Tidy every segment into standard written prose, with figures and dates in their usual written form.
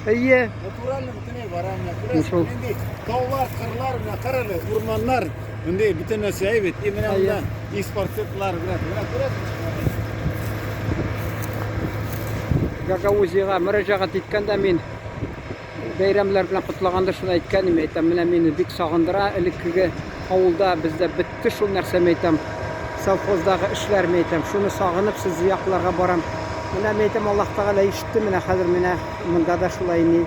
Әйе. Натурально бөтенләй бара менә. Күрәсең, Шул. нинди таулар, кырлар, менә кара әле, урманнар. Мондый бөтен нәрсә әйбәт. И менә Әйе. монда и спортсменнар, менә менә күрәсең. Гагаузиягә мөрәҗәгать иткәндә мин бәйрәмләр белән котлаганда шуны әйткән идем, әйтәм, менә мине бик сагындыра элеккеге авылда бездә бетте шул нәрсә, мин әйтәм, совхоздагы эшләр, мин әйтәм, шуны сагынып сезне якларга барам. Менә мин әйтәм, Аллаһ Тәгалә ишетте, менә хәзер менә монда да шулай ни,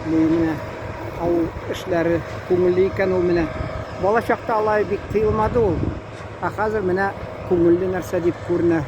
ни менә авыл эшләре күңелле икән ул менә. Бала чакта алай бик тыелмады ул. Ә хәзер менә күңелле нәрсә дип күренә.